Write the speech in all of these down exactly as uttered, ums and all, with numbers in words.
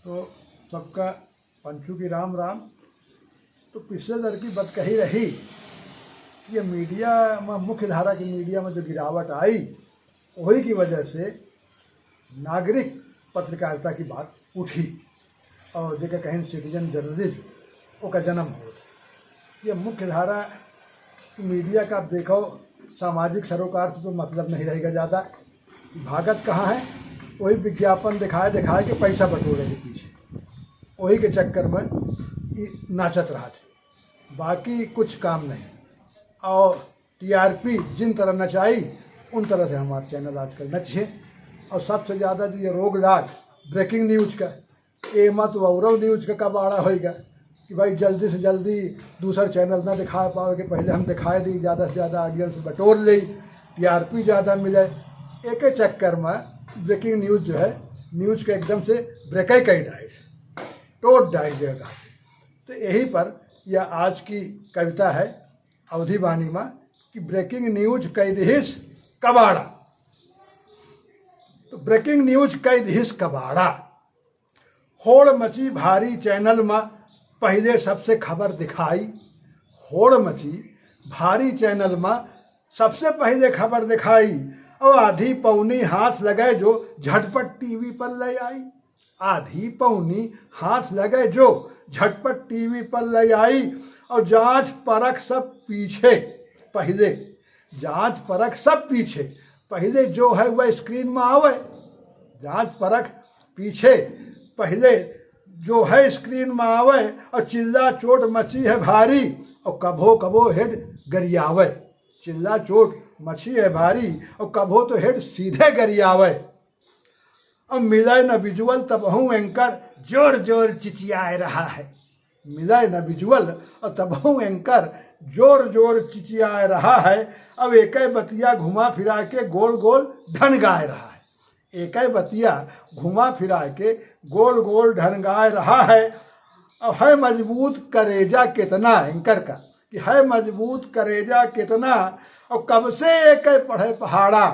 तो सबका पंचू की राम राम। तो पिछले दर की बतकही रही कि ये मीडिया में, मुख्य धारा की मीडिया में जो गिरावट आई, वही की वजह से नागरिक पत्रकारिता की बात उठी और जेके कहें सिटीजन जर्नलिज्म, ओका जन्म होत। ये मुख्य धारा की मीडिया का आप देखो, सामाजिक सरोकार से तो मतलब नहीं रहेगा ज़्यादा। भागत कहाँ है? वही विज्ञापन दिखाए दिखाए के पैसा बटोरे के पीछे, वही के चक्कर में ई नाचत रहत है, बाकी कुछ काम नहीं। और टीआरपी जिन तरह नचाई, उन तरह से हमार चैनल आजकल नचे। और सबसे ज़्यादा जो ये रोग लाग ब्रेकिंग न्यूज का, एमा तो औरौ न्यूज का कबाड़ा होइगा कि भाई जल्दी से जल्दी दूसर चैनल ना दिखा पावे के पहले हम दिखाए दी, ज़्यादा से ज़्यादा ऑडियंस बटोर ले, टीआरपी ज़्यादा मिले। एक चक्कर में ब्रेकिंग न्यूज जो है, न्यूज के एकदम से ब्रेक ही कई डाइस, टोट डाइस जगह। तो यही पर यह आज की कविता है अवधी बानी में कि ब्रेकिंग न्यूज कई दिहिस कबाड़ा। तो ब्रेकिंग न्यूज कई दिहिस कबाड़ा। होड़ मची भारी चैनल में पहले सबसे खबर दिखाई। होड़ मची भारी चैनल में सबसे पहले खबर दिखाई। और आधी पौनी हाथ लगे जो झटपट टीवी पर ले आई। आधी पौनी हाथ लगे जो झटपट टीवी पर ले आई। और जांच परख सब पीछे पहले, जांच परख सब पीछे पहले जो है वह स्क्रीन में आवे। जांच परख पीछे पहले जो है स्क्रीन में आवे। और चिल्ला चोट मची है भारी और कभो कभो हेड गरियावे। चिल्ला चोट मची है भारी और कभो तो हेड सीधे गरियावे। अब मिले न विजुअल तबहूँ एंकर जोर जोर चिचियाए रहा है। मिले न विजुअल और तबहूँ एंकर जोर जोर चिचियाए रहा है। अब एक बतिया घुमा फिरा के गोल गोल ढन गाए रहा है। एक बतिया घुमा फिरा के गोल गोल ढन गाए रहा है। अब है मजबूत करेजा कितना एंकर का, कि है मजबूत करेजा कितना, और कब से एक पढ़े पहाड़ा।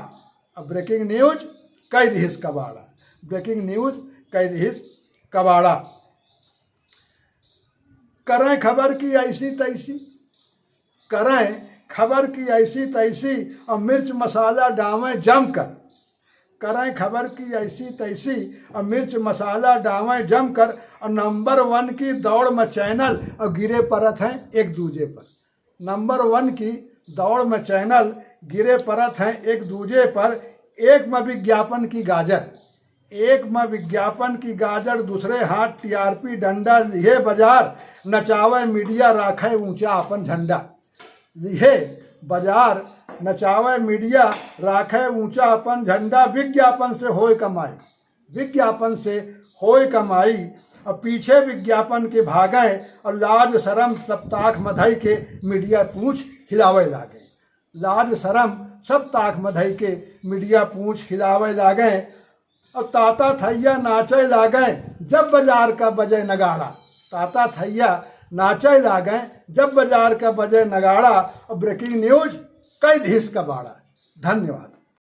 अब ब्रेकिंग न्यूज कई दिहिस कबाड़ा, ब्रेकिंग न्यूज कई दिहिस कबाड़ा। करें खबर की ऐसी तैसी, करें खबर की ऐसी तैसी, और मिर्च मसाला डावें जमकर। करें खबर की ऐसी तैसी, और मिर्च मसाला डावें जमकर, और नंबर वन की दौड़ में चैनल, और गिरे परत हैं एक दूजे पर। नंबर वन की दौड़ में चैनल, गिरे परत हैं एक दूजे पर। एक में विज्ञापन की गाजर, एक में विज्ञापन की गाजर, दूसरे हाथ टीआरपी डंडा, लिहे बाजार नचावे मीडिया, राखे ऊंचा अपन झंडा। लिहे बाजार नचावे मीडिया, राखे ऊंचा अपन झंडा। विज्ञापन से होए कमाई, विज्ञापन से होए कमाई। अब पीछे विज्ञापन के भागे, और लाज शरम सब ताख मधई के मीडिया पूंछ हिलावे लागे। लाज शरम सब ताख मधई के मीडिया पूंछ हिलावे लागे। और ताता थैया नाचे लागे जब बाजार का बजे नगाड़ा। ताता थैया नाचे लागे जब बाजार का बजे नगाड़ा। और ब्रेकिंग न्यूज कई दिहिस कबाड़ा। धन्यवाद।